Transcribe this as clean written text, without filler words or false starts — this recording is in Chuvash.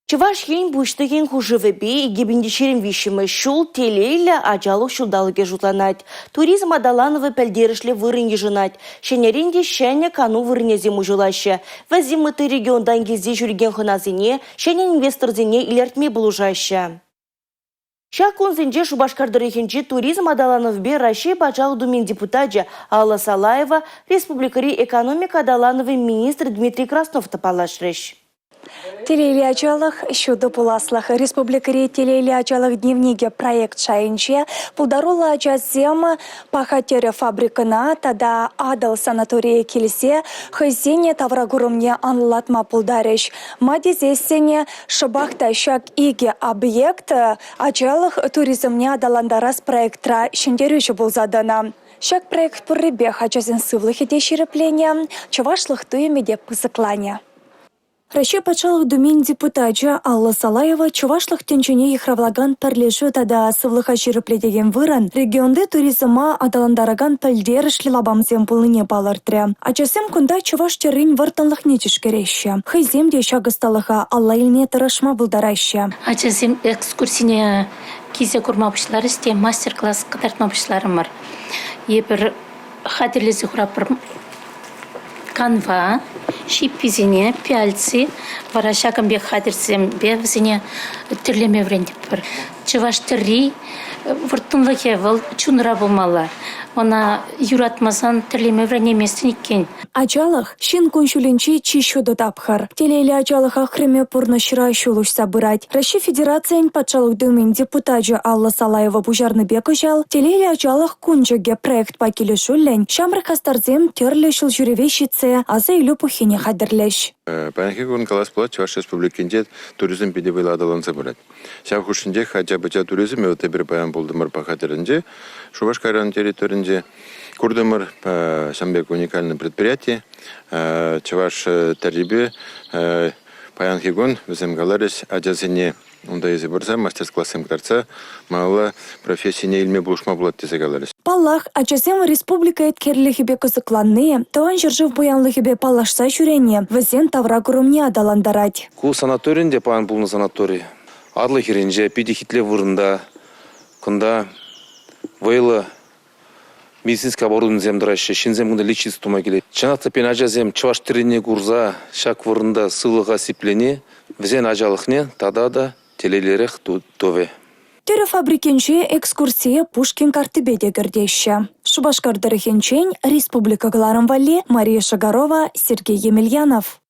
Чӑваш Ен Пуҫлӑхӗн хушӑвӗпе 2023-мӗш ҫул телейлӗ ачалӑх ҫулталӑкӗ шутланать. Туризм аталанӑвӗ пӗлтерӗшлӗ вырӑн йышӑнать. Ҫӗнӗрен те ҫӗнӗ кану вырӑнӗсем уҫӑлаҫҫӗ. Вӗсем ытти регионтан килсе ҫӳрекен хӑнасене, ҫӗнӗ инвесторсене илӗртме пулӑшаҫҫӗ. Ҫак кунсенче Шупашкар тӑрӑхӗнчи туризм аталанӑвӗпе Раҫҫей Патшалӑх Думин депутачӗ Алла Салаева, республикӑри экономика аталанӑвӗн министрӗ Дмитрий Краснов та паллашрӗҫ. Телейлӗ ачалӑх – ҫутӑ пуласлӑх. Республикӑри «Телейлӗ ачалӑх дневникӗ» проект шайӗнче пултаруллӑ ачасем «Паха тӗрӗ» фабрикӑна тата «Атӑл» санаторие килсе хӑйсен тавракурӑмне анлӑлатма пултарӗҫ. Ма тесессӗн шӑпах та ҫак икӗ объект ачалӑх туризмне аталантарас проектра ҫӗнтерӳҫӗ пулса тӑнӑ. Ҫак проект пуррипех ачасен сывлӑхӗ те ҫирӗпленӗ, чӑвашлӑх туйӑмӗ те пысӑкланӗ. Раҫҫей Патшалӑх Думин депутачӗ Алла Салаева чӑвашлӑх тӗнчине йыхравлакан пӗрлешӳ тата сывлӑха ҫирӗплетекен вырӑн регионти туризма аталантаракан пӗлтерӗшлӗ лапамсем пулнине палӑртрӗ. Ачасем кунта чӑваш тӗррин вӑрттӑнлӑхне тишкереҫҫӗ. Хӑйсем те ҫак ӑсталӑха алла илме тӑрӑшма пултараҫҫӗ. Ачасем экскурсине килсе курма пуҫларӗҫ те мастер-класс кӑтартма пуҫларӑмӑр. Эпир хатӗрлесе хуратпӑр канва, ҫипписене, пяльцы, вара ҫакӑн пек хатӗрсемпе вӗсене тӗрлеме вӗрентетпӗр. Чӑваш тӗрри вӑрттӑнлӑхӗ вӑл чунра пулмалла. Ӑна юратмасан тӗрлеме вӗренейместӗн иккен. Ачалӑх – ҫын кун-ҫулӗнчи чи ҫутӑ тапхӑр. Телейлӗ ачалӑх ахрӑмӗ пурнӑҫра ҫул уҫса пырать. Раҫҫей Федерацийӗн Патшалӑх Думин депутачӗ Алла Салаева пуҫарнипе кӑҫал «Телейлӗ ачалӑх кунчӑкӗ» проектпа килӗшӳллӗн ҫамрӑк хастарсем тӗрлӗ ҫул ҫӳреве ҫитсе аса илӳ пуххине хатӗрлӗҫ. Паянхи кун калас пулать, Чӑваш Республикинче туризм питӗ вӑйлӑ аталанса пырать. Ҫав хушшинчех ача-пӑча туризмӗ вот эпир паян пултӑмӑр Паха тӗрӗнче, Шупашкар территоринче. Куртӑмӑр ҫавӑн пек уникальный предприяти. Чӑваш тӗррипе паянхи кун вӗсем каларӗҫ ачасене унта илсе пырса мастер-классем кӑтартса малалла профессине илме пулӑшма пулать тесе каларӗҫ. Паллах, ачасем республика еткерлӗхӗпе кӑсӑкланни, тӑван ҫӗршыв пуянлӑхӗпе паллашса ҫӳрени вӗсен тавра курӑмне аталантарать. Ку санатори ӗнтӗ паян пулнӑ санатори. Атӑл хӗрринче, питӗ хитле вырӑнта. Кунта вӑйлӑ медицински оборудованисем тӑраҫҫӗ, ҫынсем кунта лечиться тума килет. Чӑнах та пирӗн ачасем чӑваш тӗррине курса ҫак вырӑнта сывлӑха сиплени вӗсен ачалӑхне тата та телейлӗрех тӑвӗ. Тӗрӗ фабрикинче экскурсие Пушкин карттипе те кӗртеҫҫӗ. Шупашкар тӑрӑхӗнчен республика кӑларӑм валли Мария Шагарова, Сергей Емельянов.